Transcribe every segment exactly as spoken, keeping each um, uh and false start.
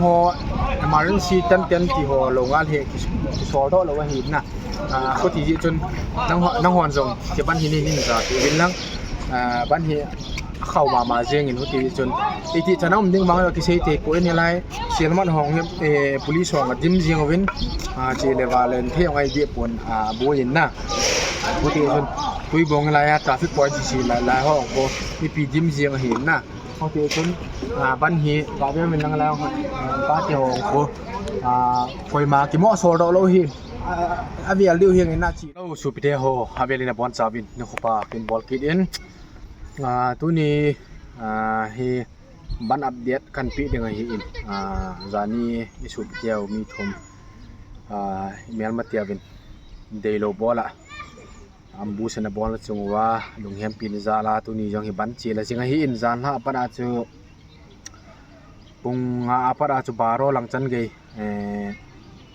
Ho emergency tan tan ti ho lo ngal he ki, kisol doh lo ahi na. Ah, khuti ji chun nang ho, nang hon jong ke ban hi ni nin ja ti vin lang. Ah, ban hi khau mama jeng in huti ji chun. Iti chana um ding bang ki sei te ko en lai. Sialmat hong he, eh, police hong a dim jeng uvin. Ah, che le valen thei hong ai di pon, ah, bu in na. Huti chun tui bong lai a traffic point si si lai lai ho ko. Ipi dim jeng ahi na. Hoti chun, ah, ban hi, ba be min lang lang, ah, ba te ho ko, ah, koima kimo sol doh lo hi, ah, avel diu hi ngen na chi. Lo supite ho, avel in abon chauvin, ni khopa kin bol kit in. Ah, tuni, ah, hi ban update kan pe ding ahi in. Ah, jani i supite ho mi thum, ah, i melmate uvin deilo bol a. Ambush ana bol chung uva, lunghempi na jal a, tuni jong hi ban chil a jing ahi in, jan lha apat a chu, pung nga apat a chu baro lang chan gei, eh,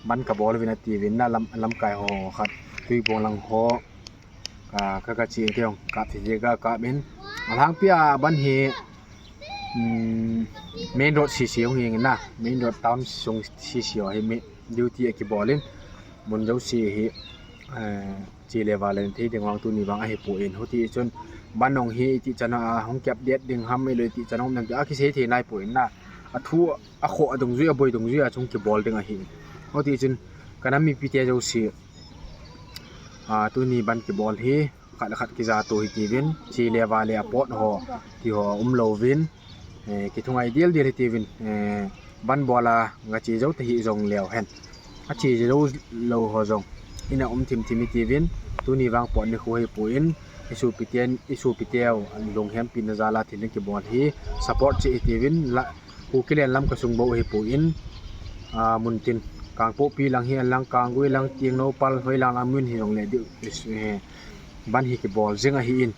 ban ka bol uvin ati uvin na lam, lamkai ho khat, tui bong lang ho, ka, ka, ka chi kei jong, kap thei thei ka kap in. Alhangpi a ban hi, um, main road sisi hung hi na, main road town sung sisi ho hi mi, duty a kibol in, mun jouse hi, eh, che le valen thei ding vang tuni vang ahi poi in, huti chun ban hong hi iti chana hung kep det ding ham ilo iti chana hung dang a kisei thei nai poi in na, a thu a kho a dungjui a boi dungjui a chung kibol ding ahi in. Huti chun ka nam mipite jouse, ah, tuni ban kibol hi khat le khat kija to hi ti vin, che le vale a pot ho ti ho um lo vin, eh, kithungai dial dial hi ti vin, eh, ban bol a nga che jo te hi jong leo hen. A che jo lo ho jong ina um thim thim hi ti vin, tuni vang pot ni khu hi poi in, i supite, i supite ho lunghempi na jal a thil kibol hi support che hi ti vin, la, khu kilen lam ka sung bo hi poi in, ah, mun tin, Kangpokpi lang hi an lang, Kanggui lang, Tengnoupal, hoi lang lang mun hi jong le diu, eh, ban hi kibol jing ahi in,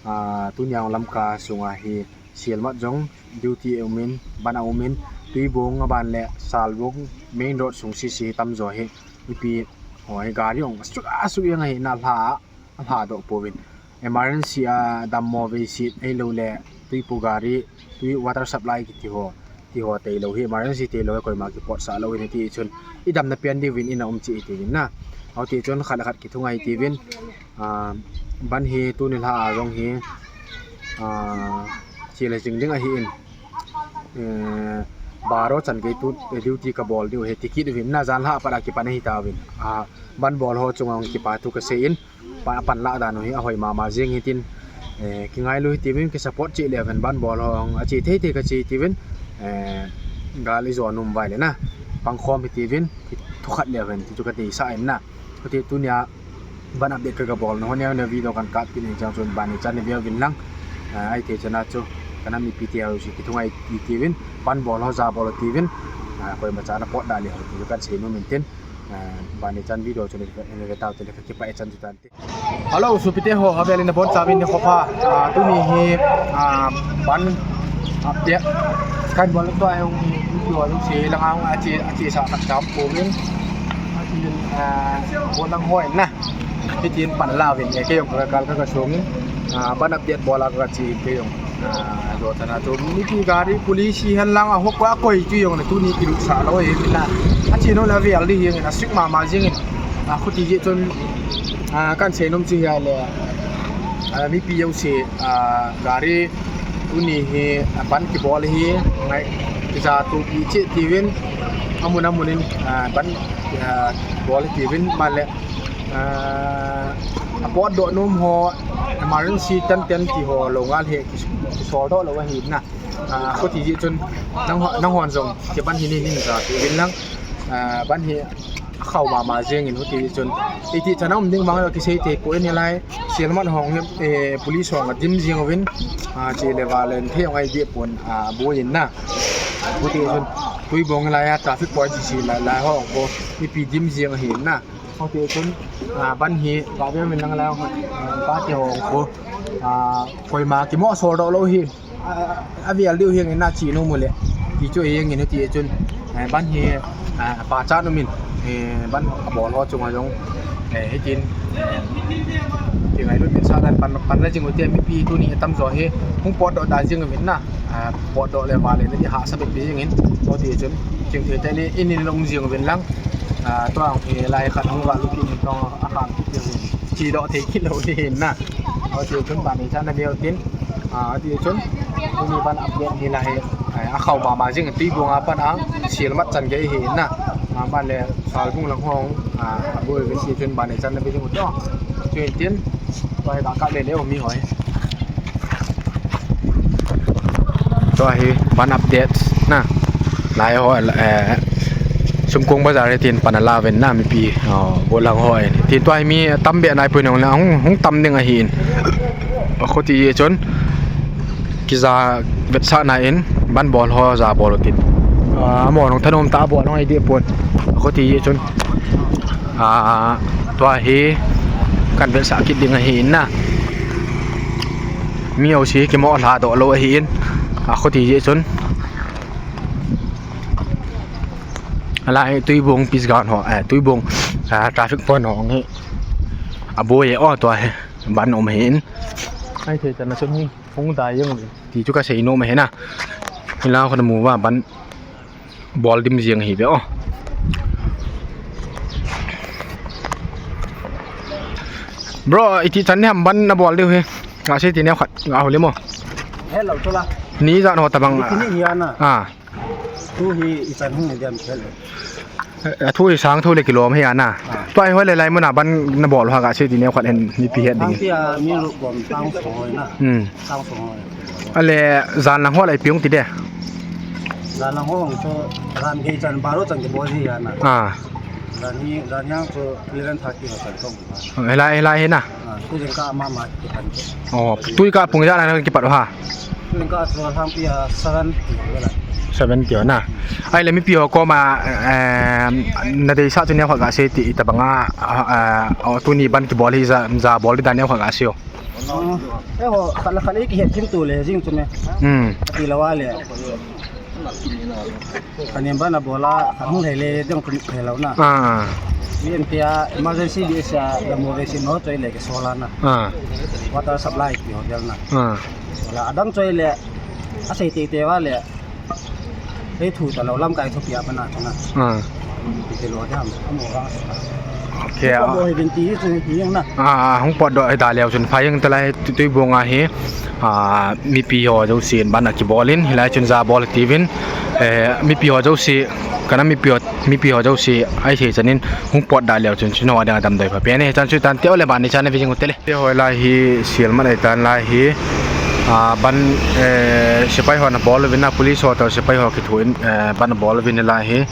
ah, tuni a lamka sunga hi, Sialmat jong duty a um in, ban a um in, Tuibong a ban le Salbung main road sung sisi hi tam jo hi, ipi ho hi gari hong a suk a suk jeng ahi na lha, a lha doh poi in. Emergency a dammo vei sit ei lo le, tuipu gari, tui water supply kiti ho, ti ho tei lo hi, emergency tei lo hi koima kipot sa lo in ti chun, i damna pian diu vin ina um che ti vin na. Hoti chun khat le khat kithungai ti vin, Ah, ban hi tuni lha a jong hi, ah, che le jing ding ahi in. Eh, baro chan gei tu, eh, duty ka bol diu hi ti kit uvin na jan lha apat a kipan ahi ta uvin. Ah, ban bol ho chunga hung kipa thu ka sei in. Pa, pan la dan u hi ahoi mama jing hi tin. Eh, kingailu hi ti vin ki support che le uvin ban bol ho hung a che thei thei ka che ti vin. Eh, gal i jo num vai le na. Pangkhom hi ti vin, ki thu khat le uvin, ti chu ka deisah in na. Kati tunia ban update ka, ka bol na ho neo neo video kan kap kit ni chang chun ban ni chan ni view vin lang. Ah, ai te chana chu ka nam mipite ho si kithungai ti ti vin, ban bol ho ja bol ti vin. Ah, koima cha na pot da le ho ti kan sei nom in tin. Ah, ban ni chan video chu ni ve tau te le ka kipa e chan chu tan te. Hello, supite ho, avel in abon chauvin ni khopa. Ah, tuni hi, ah, ban update kan bol to ai hung video hung sei lang hung a che, a che sa tak cham poi in. A che, ah, bol lang hoi na. Hitin pan la vin, eh, kei jong ka kal ka, ka sung in, ah, ban update bol a ka che kei jong. Ah, jo chana chu, mipi gari, police hen lang a hok a koi chu jong na tuni kilu sa lo e, mina. A che no la ve al di jeng in, a sik mama jeng in. Ah, khuti ji chun, ah, kan sei nom chu hi a le. Ah, mipi jong si, ah, gari, tuni hi, ah, ban kibol hi, ngai, kija tu ki che ti vin, amun amun in, ah, ban, ah, bol ti vin, ma le. Ah, a pot doh nom ho, emergency tan tan ti ho lo ngal he ki, kisol doh lo ahi na. Ah, khuti ji chun nang ho, nang hon jong ke ban hi ni nin ja ti vin lang. Ah, ban hi khau mama jeng in huti ji chun. Iti chana um ding bang ki sei te ko en lai. Sialmat hong he, eh, police hong a dim jeng uvin. Ah, che le valen thei hong ai di pon, ah, bu in na. Huti ji chun tui bong lai a traffic point si si lai lai ho ko. Ipi dim jeng ahi na. Hoti chun, ah, ban hi, ba be min lang lang, ah, ba te ho ko, ah, koima kimo sol doh lo hi, ah, avel diu hi ngen na chi nom u le, ti chu hi ngen ti chun, eh, ban hi, ah, pa cha nom in, eh, ban a bol ho chunga jong, eh, hitin, eh, kingailut min sa dan pan, pan la jing u te mipi tuni tam jo hi, hung pot doh dan jing min na, ah, pot doh le vale na ti hahsa bep jing in, hoti chun, Ching thei teni in in long jing uvin lang. Ah, tua hi lai khat hung va lu ki in tong a khang ki chi do thei ki lo ni hin na. Aw, ti chun ban ni chan na neo tin. Ah, ti chun. Tuni ban update hi la hi. Ai, a khau mama jing Tuibuong a pan a. Sielmat chan gei hi na. Ah, ban le Salbung lang hong. Ah, a boi ve si chun ban ni chan na ve jing u to. Chun tin. Tua hi ba ka le le o mi hoi. Tua hi ban update na. Lai ho, eh, Sumkong bazar hi tin pan a la ven na mipi, oh, go lang ho. Tin tua hi mi tam be nai pui nong la hung, hung tam ding ahi in. Khuti ye chun. Kija vetsahna in ban bol ho ja bol tin. Ah, mo nong thanom ta bol nong ai de pon. Khuti ye chun. Ah, tua hi kan vetsah kit ding ahi in na. Mi ho si kimo la do lo ahi in. Ah, khuti ye chun. Alai Tuibuong peace ground ho, eh, Tuibuong, ah, traffic point ho hi. A boi e o tua hi. Ban um ahi in. Ai thei ta na chun hi. Hung dai jeng uve. Ti chu ka sei nom ahi na. Hila kho na mu va ban bol dim jeng ahi ve o. Bro, iti chan ni ham ban na bol diu hi. Nga sei ti neo khat, nga ho le mo. Hello, chula. Ni jan ho tabang. Ni ti ni hi ana. Ah. Tu hi ichan hung diam khel. Eh, thu hi sang thu le kilom hi ana. Ah. Tua hi hoi le lai muna ban na bol ha ga sei ti neo khat hen mipi het ding. Tang tia mi ru bom tang so hoi na. Hmm. Tang so hoi. Ale jan lang ho lai piung ti de. Jan lang ho chu jan gei chan baro chan ke bol hi ana. Ah. Jan ni jan yang chu eleven thirty ho chan tong. Helai, helai hi na. Ah, tu jing ka mama ki pan ke. Oh, tui ka pung ja na ki pat ha. Tui ka chu lang pi a seven ti ho la. Seven ti ho na. Ai le mipi ho koma, eh, na deisah chu neo khat ga sei ti tabang a, ah, ah, oh, tuni ban kibol hi ja, ja bol di dan neo khat ga sei o. Ah, eh ho, khat le khat le ki het thim tu le jing chu me. Hmm. Ti lo wa le. Kanem ban a bol a, ka hung lei le dong kun thei lo na. Ah. Ni en tia emergency di sia, la mo le si no choi le ke sola na. Ah. Water supply ti ho del na. Ah. La adang choi le, a sei te te wa le. Ei thu ta lo lam kai thu pia pa na chu na. Ah. Ti te lo dam, a mo wa sa. Okay, ah. Bo hi bin ti chu ni na. Ah, hung pot do da leo chun pha jeng ta lai Tuibuong a hi. Ah, mipi ho jouse in ban a kibol in, hilai chun ja bol tiuvin, eh, mipi ho jouse, kana mipi ho, mipi ho jouse, ai sei chanin, hung pot da leo chun, chun ho dang a damdoi pha pen e, chan chu tan teo le ban ni chan a vi jing u te le. Te ho lai hi, Sielmat ai tan lai hi, ah, ban, eh, sepai ho na bol uvin na, police ho to sepai ho kithu in, eh, ban bol uvin lai hi.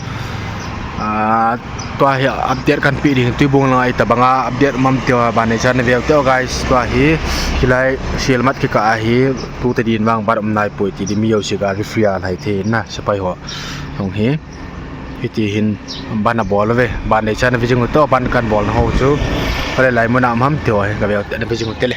Ah, tua hi update kan pe ding, Tuibuong lang ai tabang a update mam teo ban ni chan a veu teo guys, tua hi, hilai Sielmat kikah a hi, tu te din vang ban um nai poi ti di mi jouse ka refri a lai the na, sepai ho. Hung hi. Hiti hin ban a bol ve, ban nei chan a vi jing u to, ban kan bol na ho chu. Hole lai muna um ham teo hi, ka veu te na vi jing u te le.